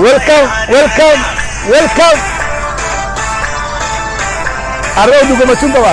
Welcome, welcome, welcome. Arra oduu gammachuun qaba.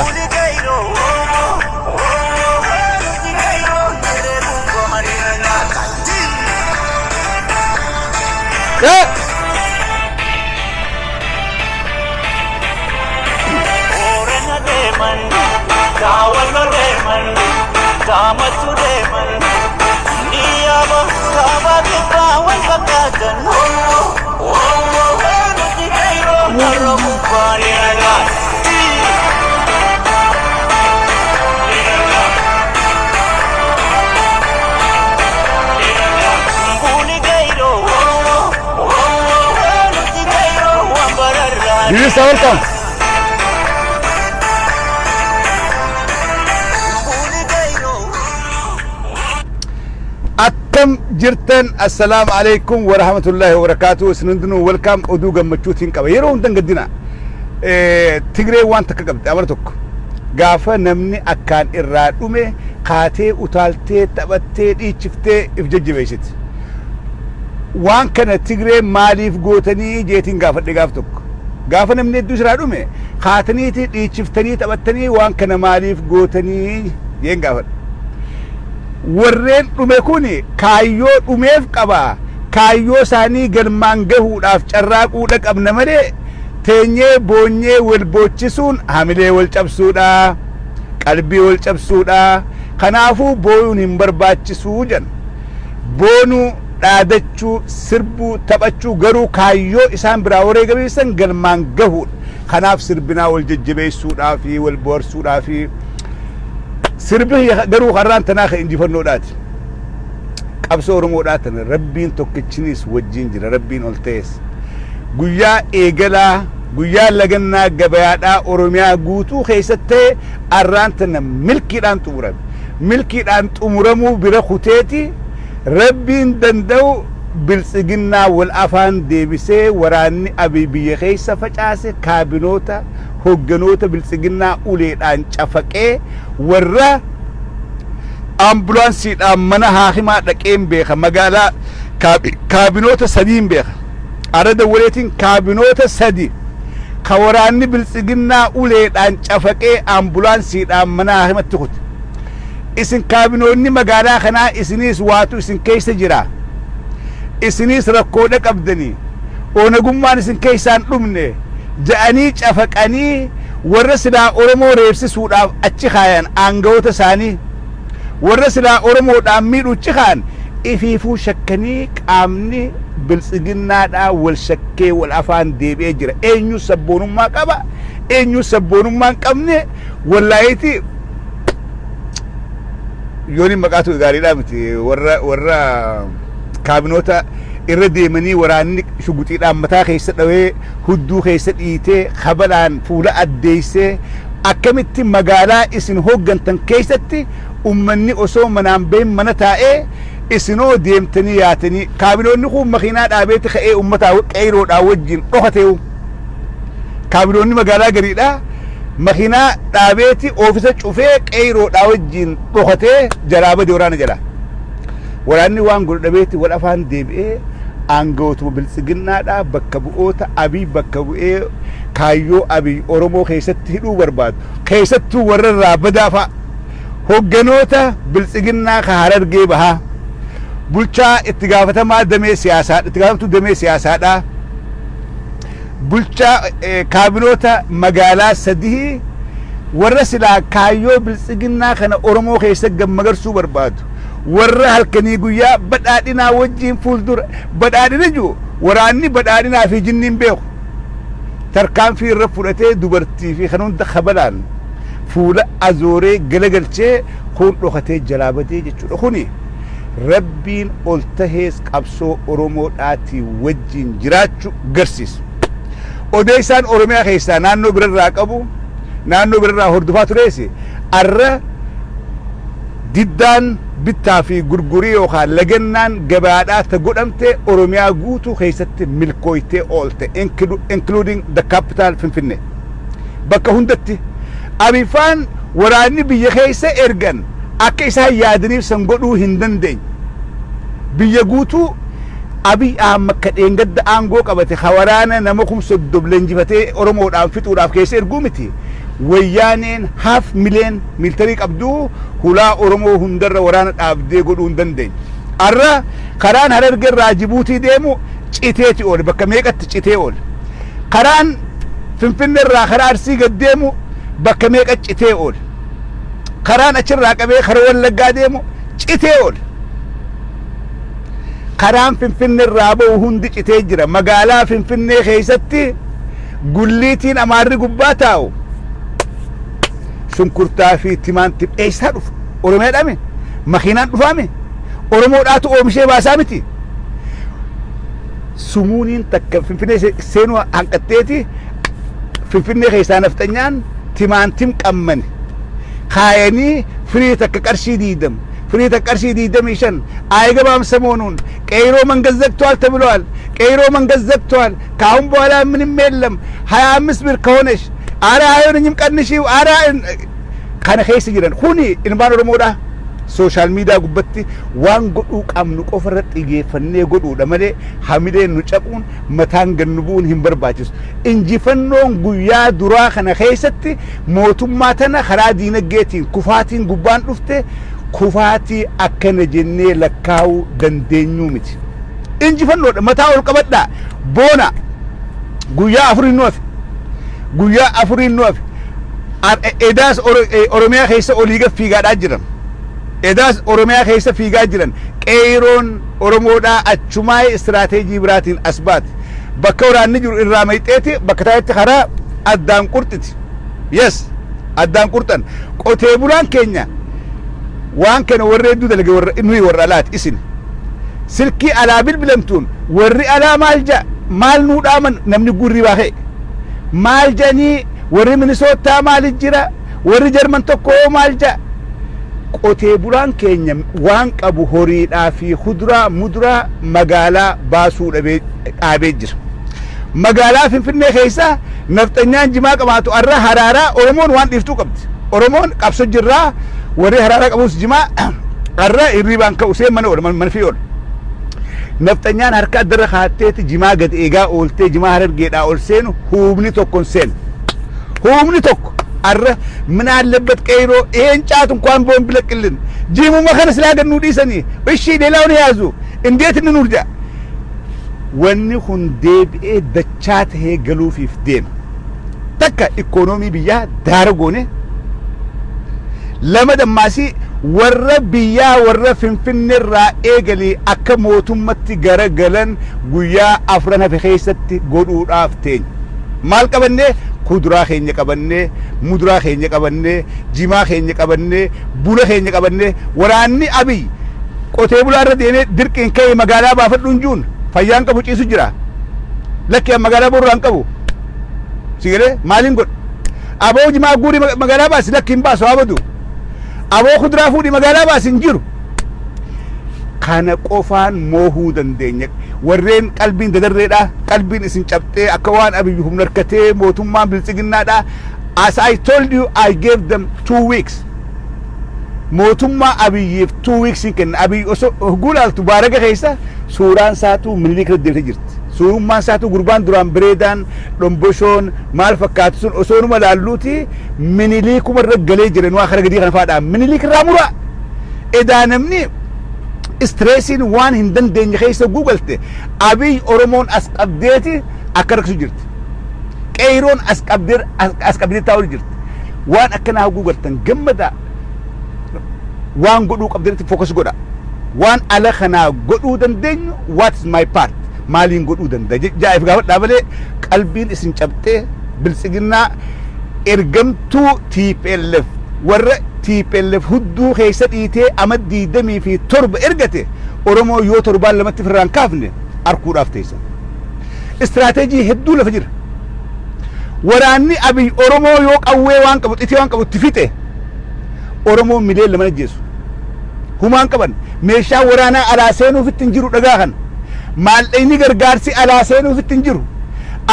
Dirisa, welcome. Akkam jirtan? Assalaamu alaikum wa rahmatullahi wa barakaatuh. Isin hundinuu welcome. Oduu gammachuutiin qaba. Yeroo hundan gaddina. Tigree waan takka qabdi, amala tokko. Gaafa namni akkaan irraa dhume kaatee utaaltee taphattee dhiichiftee if jajjabeessiti. Waan kana Tigree maaliif gootanii jeetiin gaafadhe gaaf tokko. Gaafa namni hedduu irraa dhume kaataniiti dhiichiftanii taphattanii, waan kana maaliif gootanii jeen gaafadhe. Warreen dhume kun kaayyoo dhumeef qaba. Kaayyoo isaanii galmaan gahuudhaaf carraaquudha qabna malee teenyee boonyee wal boochisuun hamilee wal cabsuudha. Qalbii wal cabsuudha. Kanaafuu booyuun hin barbaachisuu jedhan. Boonuu, dhaadachuu, sirbuu, taphachuu, garuu kaayyoo isaan biraa wareegameessan galmaan gahuudha. Kanaaf sirbinaa wal jajjabeessuudhaa fi wal boharsuudhaa fi sirbi garuu har'aan tanaa kan injifannoodhaati. Qabsoo Oromoodhaa tana Rabbiin tokkichinis wajjin jira, Rabbiin ol ta'es. Guyyaa eegalaa, guyyaa lagannaa gabayaadhaa Oromiyaa guutuu keessatti arraan tana milkiidhaan xumurame. Milkiidhaan xumuramuu bira kuteeti Rabbiin danda'u Biltsiginnaa wal afaan deebisee, waraanni Abiy biyya keessa facaase, kaabinoota hogganoota Biltsiginnaa uleedhaan cafaqee, warra ambulaansiidhaan mana haakimaa dhaqeen beeka, magaalaa kaabinoota sadiin beeka. Arra dawwaleetiin kaabinoota sadi ka waraanni Biltsiginnaa uleedhaan cafaqee ambulaansiidhaan mana haakimatti kute. Isin kaabinoonni magaalaa kanaa, isiniis waatu isin keessa jira. Isiniis rakkoodha qabdanii. Oonagummaan isin keessaan dhumne ja'anii cafaqanii, warra silaa Oromoo reebsisuudhaaf achi kaayan, aangawoota isaanii warra silaa Oromoodhaan miidhu achi kaayan, ifiifuu shakkanii qaamni Biltsiginnaadhaa wal shakkee wal afaan deebi'ee jira. Eenyu sabboonummaa qaba? Eenyu sabboonummaa hin qabne? Wallaahiiti yooni maqaatu gaariidhaa miti, warra kaabinoota irra deemanii waraanni shuguxiidhaan mataa keessa dhawee, hudduu keessa dhiitee, kabalaan fuula addeessee, akkamitti magaalaa isin hooggantan keessatti ummanni osoo manaan bahin mana taa'ee, isinoo deemtanii yaatanii, kaabinoonni kun makiinaa dhaabeeti ka'ee ummataa qeeroodhaa wajjin dhokateewu. Kaabinoonni magaalaa gariidhaa makiinaa dhaabeeti oofisa cufee qeeroodhaa wajjin dhokatee jalaa bade waraana jalaa. Waraanni waan godhu dhabeetti wal afaan deebi'ee aangawootuma Biltsiginnaadhaa bakka bu'oota Abiy bakka bu'ee kaayyoo Abiy Oromoo keessatti hidhuu barbaadu. Keessattuu warra irraa badaa fa'a. Hogganoota Biltsiginnaa ka Harargee Bahaa. Bulchaa itti gaafatamaa damee siyaasaa, itti gaafatamtuu damee siyaasaadhaa. Bulchaa kaabinoota magaalaa sadii, warra silaa kaayyoo Biltsiginnaa kana Oromoo keessa gammagarsuu barbaadu. Warra halkanii guyyaa badhaadhinaa wajjiin fuuldura badhaadhina jiru, waraanni badhaadhinaa fi jinniin beeku. Tarkaanfii irra fudhatee dubartii fi kan hunda kabalaan fuula azooree galagalchee kun dhokatee jalaa badee jechuudha. Kuni Rabbiin ol tahees qabsoo Oromoodhaatii wajjin jiraachuu garsiisa. Odeessaan Oromiyaa keessaa naannoo birarraa qabu, naannoo birarraa hordofaa turees, arra diddaan bittaa fi gurgurii yookaan lagannaan gabaadhaa ta godhamte Oromiyaa guutuu keessatti milkooytee oolte, including the capital Finfinnee. Bakka hundatti Abifaan waraanni biyya keessa ergan akka isaan yaadaniif san godhuu hin dandeenye. Biyya guutuu Abiy Ahmad ka dheengadda aangoo qabate ka waraana nama 30,000 leenjifatee Oromoodhaan fixuudhaaf keessa erguu miti. Wayyaaneen half million military qabduu hulaa Oromoo hundarra waraana dhaabdee godhuu hin dandeenye. Arra karaan Hararge irraa Jibuutii deemu citeeti oole, bakka meeqatti citee oole. Karaan Finfinne irraa karaa Arsii gad deemu bakka meeqa citee oole. Karaan achirraa qabee karaa Wallaggaa deemu citee oole. Karaan Finfinne irraa ba'u hundi citee jira. Magaalaa Finfinnee keessatti gulliitiin Amaarri gubbaa taa'u shunkurtaa fi timaanti eessaa dhufa? Oromiyaadhaami? Makiinaan dhufaami? Oromoodhaatu oomishee baasaa miti? Sumuuniin takka Finfinnee seenuu hanqatteeti. Finfinnee keessaa nafxanyaan timaantim qammani kaayanii firii takka qarshii 20, firii takka qarshii 25 አይገባም። ሰሞኑን ቀይሮ መንገድ ዘግቷል ተብሏል። ቀይሮ መንገድ ዘግቷል። ከአሁን በኋላ ምንም የለም። 25 ብር ከሆነሽ አረ አይሆነኝም ቀንሺው አረ kana keessa jiran kuni ilmaan Oromoodha. Social media gubbatti waan godhuu qabnu qofa irratti xiyyeeffannee godhuudha malee hamileen nu cabuun, mataan gannu bu'uun hin barbaachisu. Injifannoon guyyaa duraa kana keessatti mootummaa tana karaa diinagdeetiin kufaatiin gubbaan dhufte kufaatii akkana jennee lakkaa'uu dandeenyuu miti. Injifannoodha, mataa ol qabadhaa, boona. Guyyaa 4n nu hafe. Guyyaa 4n nu hafe. Edaas Oromiyaa keessa olii gad fiigaadhaa jiran. Edaas Oromiyaa keessa fiigaa jiran. Qeeroon Oromoodhaa achumaa istiraateejii biraatiin as baate. Bakka waraanni jiru irraa mayxeeti bakka taa'etti karaa addaan qurxiti. Yes, addaan qurxan. Qotee bulaan keenya waan kana warri hedduu dalage warra nuyi warra alaati isin. Silkii alaa bilbilamtuun warri alaa maal ja'a, maal nuu dhaaman, namni gurri baakee. Maal jedhanii, warri Minisootaa maal jira, warri Jarman tokko maal ja'a. Qotee bulaan keenya waan qabu horiidhaa fi kuduraa muduraa magaalaa baasuu dhaabee jira. Magaalaa Finfinnee keessa nafxanyaan jimaa qabaatu arra haraaraa Oromoon waan dhiiftuu qabdi. Oromoon qabso jirraa, warri haraaraa qabus jimaa arra hirribaan ka'u seen mana oola, mana fi oola. Nafxanyaan harka addarra kaatteeti jimaa gad eegaa ooltee jimaa Harargeedhaa ol seenu humni tokko hin seenu. Humni tokko arra ምን አለበት ቀይሮ ይሄን ጫት እንኳን ቢሆን ቢለቅልን፣ ጂሙማ ከነ ስላገኑ dhiisanii እሺ ሌላውን የያዙ እንዴት እንኑር ጃ wanni kun deebi'ee dachaa tahee galuufiif deema. Takka ikoonoomii biyyaa daara goone, lama dammaasii warra biyyaa warra Finfinneerraa eegalee akka mootummatti gara galan guyyaa 4n hafe keessatti godhuudhaaf teenya. Maal qabannee? Kuduraa keenya qabannee, muduraa keenya qabannee, jimaa keenya qabannee, buna keenya qabannee. Waraanni Abiy qotee bulaa irra deemee dirqiin ka'ee magaalaa baafadhu hin juun, fayyaan qabu, ciisu jira. Lakki magaalaa borraa hin qabu. Sigalee maaliin godhu? Aboo jimaa guurii magaalaa baasi, lakki hin baasu, haa badu. Aboo kuduraa fuudhii magaalaa baasi, hin jiru. Kana qofaan moohuu dandeenya. Warreen qalbiin dadarreedha, qalbiin isin cabxee akka waan Abiyyi humna harkatee mootummaan biltsiginnaadha. As I told you, I gave them 2 weeks. Mootummaa Abiyyiif 2 weeks hin kenna. Abiyyi osoo hogguu laaltu baaraga keessa suuraan isaatuu Minilik irra deemtee jirti. Suurummaan isaatuu gurbaan duraan bireedaan dhomboshoon maal fakkaatu sun osoo numa laalluuti Minilikuma irra galee jira, nu akara gadii kana faadhaa Minilik irraa muraa. Edaa namni stressiin waan hin dandeenye keessa guugalte Abiy Oromoon as qabdeeti akka rakkisu jirti. Qeeyroon as qabdee taa'u jirti. Waan akkanaa guugaltan gammadaa, waan godhuu qabdanitti focus godha. Waan ala kanaa godhuu dandeenyu, what is my part? Maaliin godhuu danda'a? Jaa'eef gaafadhaa malee qalbiin isin cabxee biltsiginnaa ergamtuu TPLF warra TPLF hudduu keessa dhiitee ama 27 ergate Oromoo yoo torbaan lamatti firraan kaafne arkuudhaaf teessan. Istiraateejii hedduu lafa jira. Waraanni Abiy Oromoo yoo qawwee waan qabu, xitii waan qabu itti fixe, Oromoo mileen lama ajjeesu. Humaan qaban, meeshaa waraanaa alaa seenuufitti hin jiru, dhagaa kana. Maallaqni gargaarsi alaa seenuufitti hin jiru.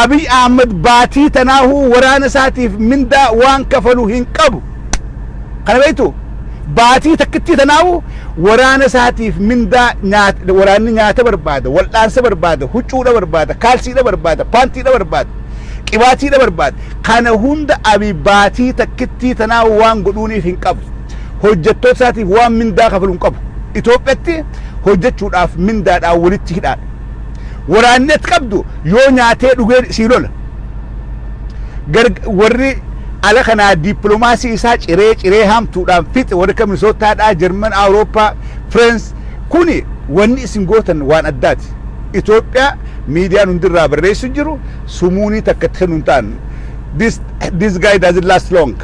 Abiy Ahmed baatii tanaahuu waraana isaatiif mindaa waan kafalu hin qabu. Kana beektu, baatii takkittii tanaahu waraana isaatiif mindaa nyaata, waraanni nyaata barbaada, wal'aansa barbaada, huccuudha barbaada, kaalsiidha barbaada, paantiidha barbaada, qibaatiidha barbaada. Kana hunda Abiy baatii takkittii tanaahu waan godhuuniif hin qabu. Hojjettoota isaatiif waan mindaa kafalu hin qabu. Itoophiyaatti hojjechuudhaaf mindaadhaan walitti hidhaadha. Waraanni ati qabdu yoo nyaatee dhugee sii lola. Warri ala kanaa dippiloomaasii isaa ciree ciree hamtuudhaan fixe, warri akka Minisootaadhaa, Jarman, Awurooppaa, Fireens kuni wanni isin gootan waan addaati. Itoophiyaa miidiyaan hundirraa barreessu jiru sumuunii takka itti kennu hin ta'an. This guy doesn't last long.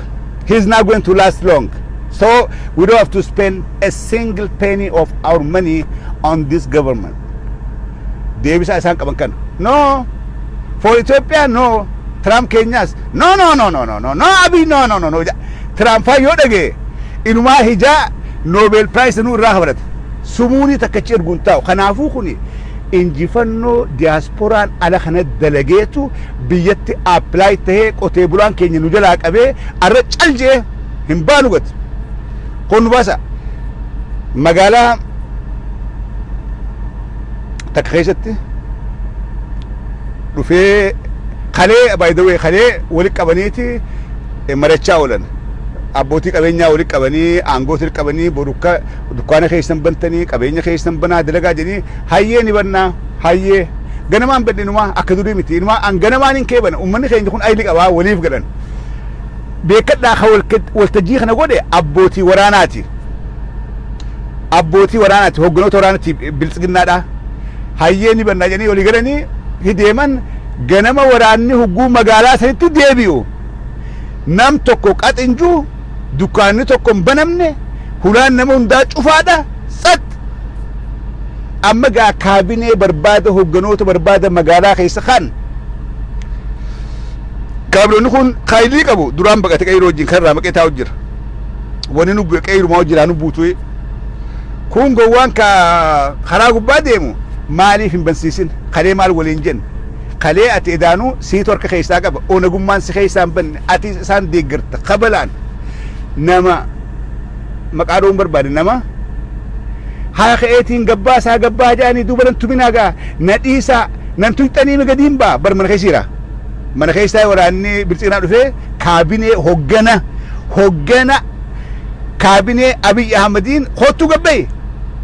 He's not going to last long. So we don't have to spend a single penny of our money on this government. Deebisaa isaan qaban kana. No. For Ethiopia, no. Trump keenyaas no, no, no, no, no, no, no, Abiy, no, no, no, no. Trump faa yoo dhagee inumaa hijaa Nobel Prize nu irraa kabalata. Sumuunii takkachi erguun taa'u. Kanaafuu kuni injifannoo diyaaspooraan ala kana dalageetu biyyatti apply tahee qotee bulaan keenya nu jalaa qabee arra cal jee hin baanu gati. Kun nu baasa. Magaalaa takka keessatti dhufee kalee, by the way, kalee walitti qabaniiti marachaa oolan. Abbootii qabeenyaa walitti qabanii, aangoota walitti qabanii, borukka dukkaana keessan bantanii, qabeenya keessan banaa, dalagaa jedhanii. Hayyee, ni bannaa, hayyee, ganamaan badhe. Inumaa akka durii miti, inumaa an ganamaan hin keebana. Ummanni keenya kun ayli qabaa waliif galan beekadhaa. Ka waltajjii kana godhe abbootii waraanaati, abbootii waraanaati, hogganoota waraanaati, biltsiginnaadha. Hayyee, ni bannaa jedhanii walii galanii hideeman. Ganama waraanni hugguu magaalaa sanitti deebi'u nam tokko qaxinjuu, dukkaanni tokko hin banamne, hulaan nama hundaa cufaadha, tsat. Amma gaa kaabinee barbaada, hogganoota barbaada magaalaa keessa. Kan kaabinoonni kun kaayilii qabu duraan baqate, qeyroo wajjin kan irraa maqee taa'u jira. Wanni nu bu'e qeyrumaa hojjiraa nu buutu. Kun gowwaan ka karaa gubbaa deemu maaliif hin bansiisin? Kalee maal waliin jenne? Kalee ati edaanuu siitu harka keessaa qaba. Onagummaan si keessaa hin banne, ati isaan deeggarta. Kabalaan nama maqaa dha'uun barbaade, nama haa ka'eetiin gabbaa isaa gabbaa jedhanii duuba nan tuminaa gaa, na dhiisaa, nan tuyxanii mi gadiin baa bar. Mana keessa jira. Mana keessaa waraanni biltsiginaa dhufee kaabinee hoggana kaabinee Abiy Ahmediin kottuu gabbaye,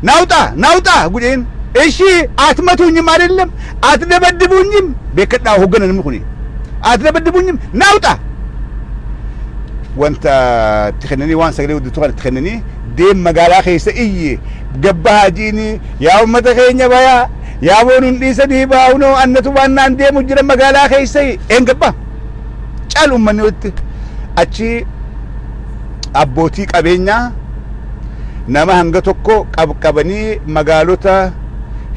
ናውጣ ናውጣ ጉዴን እሺ አትመቱኝም አይደለም አትደበድቡኝም beekadhaa, hoggana namni kuni አትደበድቡኝም ናውጣ wanta itti kennanii, waan sagalee guddatu kana itti kennanii, deem magaalaa keessa iyyi, gabba haajiini, yaa ummata keenya bayaa, yaa boonuun dhiisanii baa'unoo annatu baannaan deemu jira magaalaa keessa een gabba cal. Ummanni walitti achi abbootii qabeenyaa nama hanga tokko qabqabanii magaalota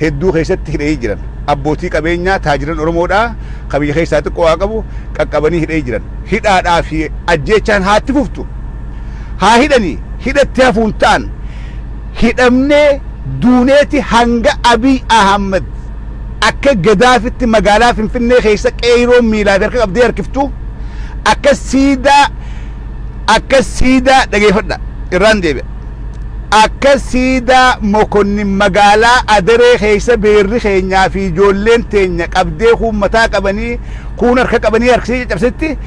hedduu keessatti hidhanii jiran. Abbootii qabeenyaa taajiran Oromoodhaa ka biyya keessaa xiqqoo waa qabu qaqqabanii hidhanii jiran. Hidhaadhaa fi ajjeechaan haatti fuftu, haa hidhanii, hidhatti hafuun ta'an. Hidhamnee duuneeti hanga Abiy Ahmad akka Gadaafitti magaalaa Finfinnee keessa qeyroo miilaa fi harka qabdee harkiftu, akka siidaa, dhageeffadha, irraan deebi'a, akka siidaa Mokonnin magaalaa Adaree keessa beerri keenyaa fi ijoolleen teenya qabdee kuun mataa qabanii, kuun harka qabanii harkisee caccabsetti,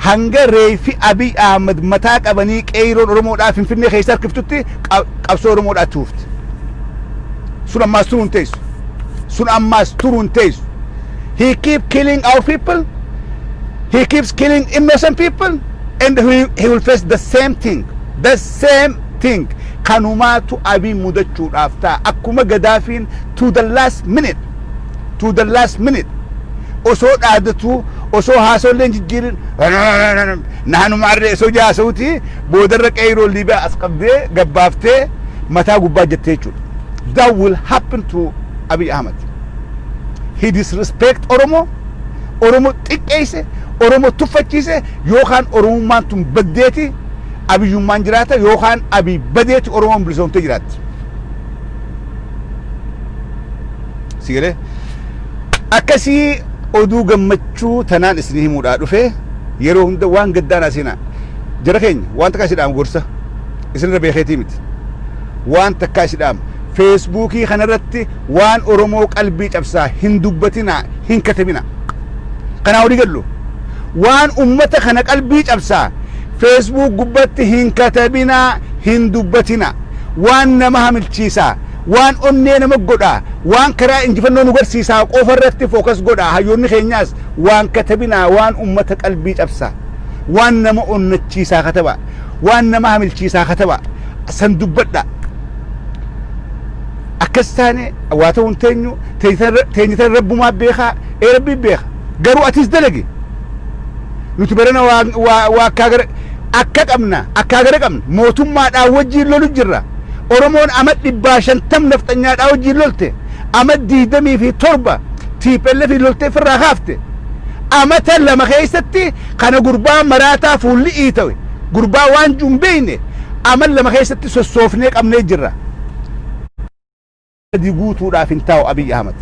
hanga reefi Abiy Ahmad mataa qabanii qeeyroon Oromoodhaa Finfinnee keessa harkiftutti qabsoo Oromoodhaa tuufti. Sun ammaas turuun teessu. Sun ammaas turuun teessu. He keep killing our people. He keeps killing innocent people and he will face the same thing. The same thing. Kanumaatu Abiy mudachuudhaaf ta'a. Akkuma Gadaafiin to the last minute. To the last minute. Osoo dhaadatu, osoo haasolleen jijjiirin, naanuma arree osoo jaasa'uti, boodarra qeyroo Liibiyaa as qabdee gabbaaftee mataa gubbaa jettee jechuudha. That will happen to Abiy Ahmed. He disrespect Oromo, Oromo xiqqeesse, Oromo tuffachiise. Yookaan Oromummaan tun baddeeti Abiyyummaan jiraata, yookaan Abiy badeeti Oromoon bilisoomtee jiraatti. Si galee akkasii. Oduu gammachuu tanaan isinii himuudhaa dhufe. Yeroo hunda waan gaddaan asinaa jara keenya waan takkaa isin dhaamu, gorsa isinirra beekeetii miti, waan takkaa isin dhaamu: Feesbuukii kanarratti waan Oromoo qalbii cabsaa hin dubbatinaa, hin katabinaa. Kanaa olii gallu, waan ummata kana qalbii cabsaa Facebook gubbatti hin katabinaa, hin dubbatinaa. Waan nama hamilchiisaa, waan onnee nama godhaa, waan karaa injifannoo nu garsiisaa qofa irratti focus godhaa. Hayyoonni keenyaas waan katabinaa, waan ummata qalbii cabsaa. Waan nama onnachiisaa kataba, waan nama hamilchiisaa kataba, san dubbadha. Akkas taane waa ta'uu hin teenyu. Teenyitan rabbumaa beekaa, ee rabbii beeka, garuu atis dalagi. Nuti barana waa akkaa gara akka qabna, akkaa gara qabna. Mootummaadhaan wajjiin lolu jirra. Oromoon ama 150 nafxanyaadhaa wajjiin lolte, ama 27 TPLF loltee ofirraa kaafte. Amata 2 keessatti kana gurbaa maraataa fuulli iitawe, gurbaa waan jiru beeyne, ama 2 keessatti sossoofnee qabnee jirra. 3 guutuudhaaf hin taa'u Abiy Ahmad.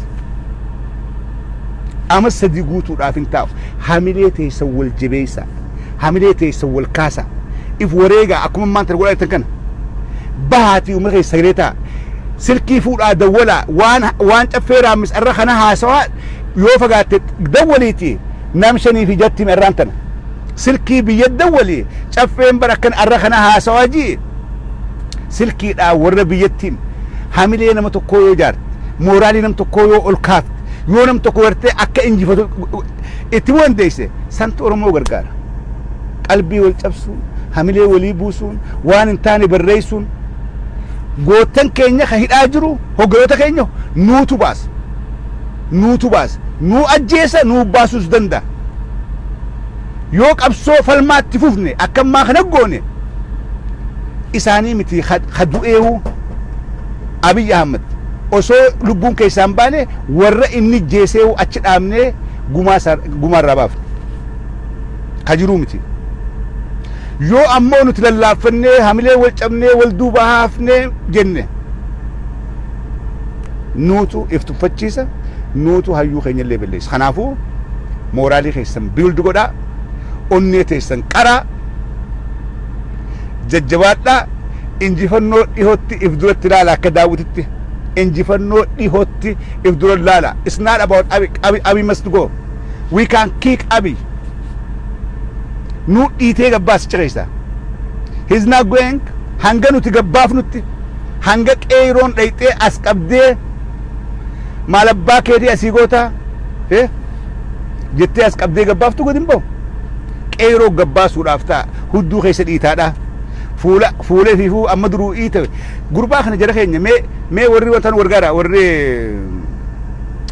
Ama 3 guutuudhaaf hin taa'u. Hamilee teessan wal jabeessa. Hamilee teessan wal kaasa. If wareegaa akkuma ammaan tana godhaa jirtan kana. Bahaatii uummata keessa sagalee ta'a. Silkii fuudhaa dawwalaa. Waan caffee raammis irra kana haasawaa yoo fagaatte dawwaliiti nam shanii fi jatti irraan tana. Silkii biyya dawwalii, caffeen bara akkan arra kana haasawaa ji'i. Silkiidhaan warra biyyattiin hamilee nama tokkoo yoo ijaarte, mooraalii nam tokkoo yoo ol kaafte, yoo nam tokko gartee akka injifatu itti dandeesse, santu Oromoo gargaara. Qalbii wal cabsuun, hamilee walii buusuun, waan hin taane barreessuun, goottan keenya ka hidhaa jiru, hogganoota keenya nuutu baasa. Nuutu baasa. Nuu ajjeesa, nuu baasuus danda'a. Yoo qabsoo falmaatti fufne, akka ammaa kana goone, isaanii miti ka du'eewu. Abiy Ahmad osoo lubbuun keessaan baane, warra inni jeeseewu achi dhaabnee gumaa irraa baafne ka jiruu miti. Yoo ammoo nuti lallaaffannee, hamilee wal cabnee, wal duuba haafnee jenne, nuutu if tuffachiisa, nuutu hayyuu keenya illee balleessa. Kanaafuu mooraalii keessan build godhaa, onnee teessan qaraa, jajjabaadhaa. Injifannoo dhihootti if duratti ilaala. Akka daawwititti injifannoo dhihootti if dura ilaala. It's not about Abiy. Abiy, Abiy must go. We can kick Abiy. Nu dhiitee gabbaas cireessa. He's not going hanga nuti gabbaafnutti, hanga qeeroon dhayxee as qabdee, maal abbaa keetii asii gootaa jettee as qabdee gabbaaftu gadi hin bahu. Qeeroo gabbaasuudhaaf ta'a. Hudduu keessa dhiitaadha. Fuula fuulee fiifuu amma duruu iitawe gurbaa kana. Jara keenya, mee warri watan wargaara,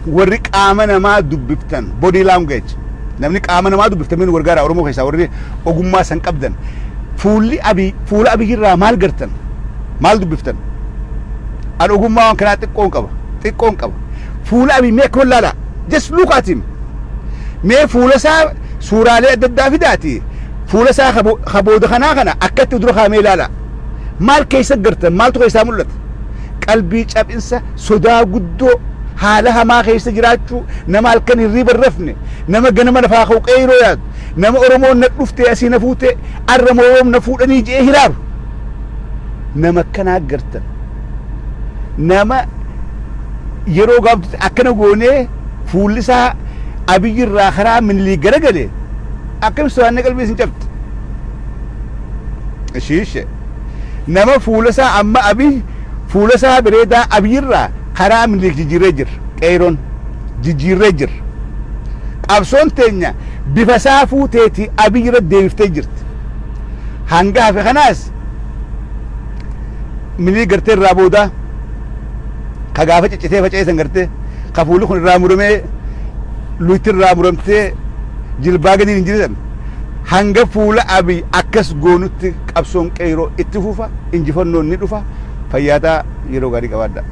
warri qaama namaa dubbiftan, body language, namni qaama namaa dubbiftan, mee wargaara. Oromoo keessaa warri ogummaa san qabdan, fuulli Abii, fuula Abiyyirraa maal gartan? Maal dubbiftan? An ogummaa waan kanaa xiqqoon qaba, xiqqoon qaba. Fuula Abii mee akkuma laala, just look at him. Mee fuula isaa suuraalee adda addaa fidaati, fuula isaa ka booda kanaa kana akkatti dura kaamee ilaala. Maal keessa gartan? Maaltu keessaa mul'ata? Qalbii cabinsa, sodaa guddoo, haala hamaa keessa jiraachuu, nama halkan hirriiba hin rafne, nama ganama lafaa ka'u qeeroo yaadu, nama Oromoon na dhuftee asii na fuute, arra moo na fuudhanii je'ee hiraaru, nama akkanaa gartan. Nama yeroo gaaftutti akkana goonee fuulli isaa Abiyyi irraa karaa Minilii garagale, akkam sodaannee qalbii isin cabte? Ishiishe nama fuula isaa amma Abiy fuula isaa bareedaa Abiyyi irraa karaa Minilik jijjiirree jira. Qeeroon jijjiirree jira. Qabsoon teenya bifa isaa fuuteeti Abiyyi irra deebiftee jirti. Hanga hafe kanaas Minilik gartee irraa boodaa ka gaafa ciccitee faca'ee gartee, ka fuulli kun irraa muramee, luyti irraa muramtee jilbaa gadiin hin jiran, hanga fuula Abiy akkas goonutti qabsoon qeeroo itti fufa. Injifannoon ni dhufa. Fayyaataa, yeroo gaarii qabaadha.